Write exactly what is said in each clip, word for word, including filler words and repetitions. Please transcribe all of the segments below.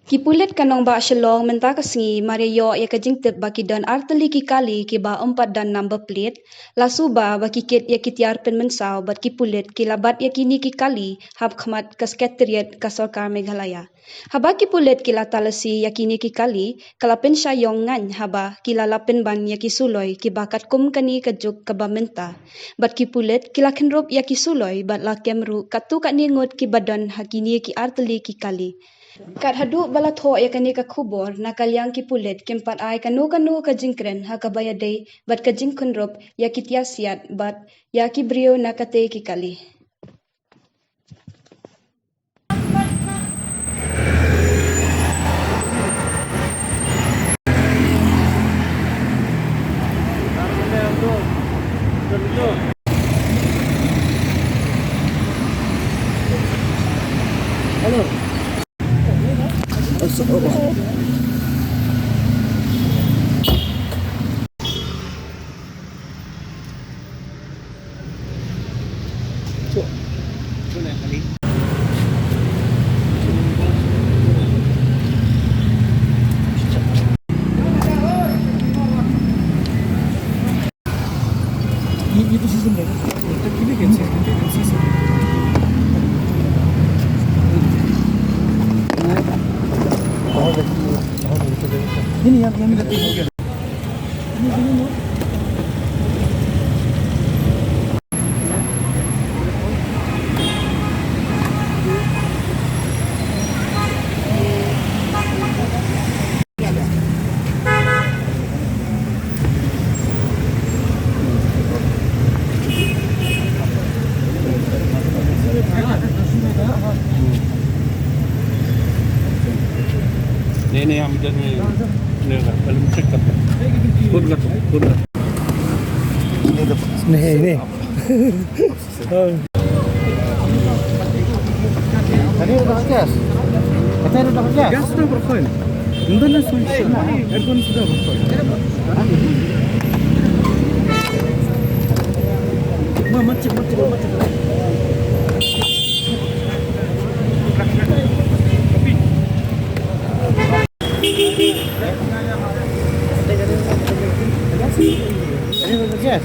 Ki pulit ka nongbah Shillong mynta ka sngi mar ïa ïoh ïa ka jingtip ba ki don artylli ki kali kiba ym pat don number plate, la suba ba ki kit ïa ki tiar pynmynsaw bad ki pulit ki la bat ïa kine ki kali ha khmat ka Secretariat ka Sorkar Meghalaya. Haba ki pulit ki la talasi ïa kine ki kali, ka la pynshah ïong ngan haba ki la lap pynban ïa ki suloi kiba katkum kane ka juk kaba mynta. Bad ki pulit ki la khynrup ïa ki suloi bad la kem ruh katto katne ngut kiba don ha kine ki artylli ki kali. Kat haduh ba la thoh ïa kane ka khubor na ka liang ki pulit kim pat ai kano kano ka jingkren ha kaba ïadei bad ka jingkhynrup ïa ki tiar siat bad ïa ki briew na katei ki kali. Ini, ini, yang macam ni. Ni lah, paling cakap. Pun kata, pun kata. Ni, ni. Tadi udah gas. Katanya udah gas. Gas sudah berkoin. Udah lah, sudah. Aircon sudah berkoin. Ma, macet, macet, macet. Yes.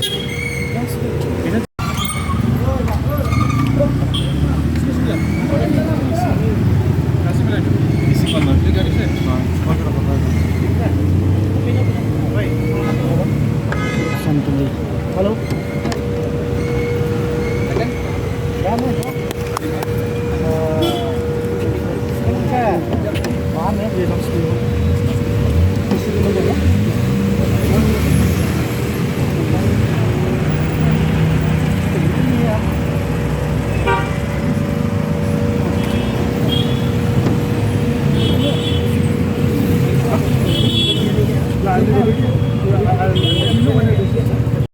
Hello.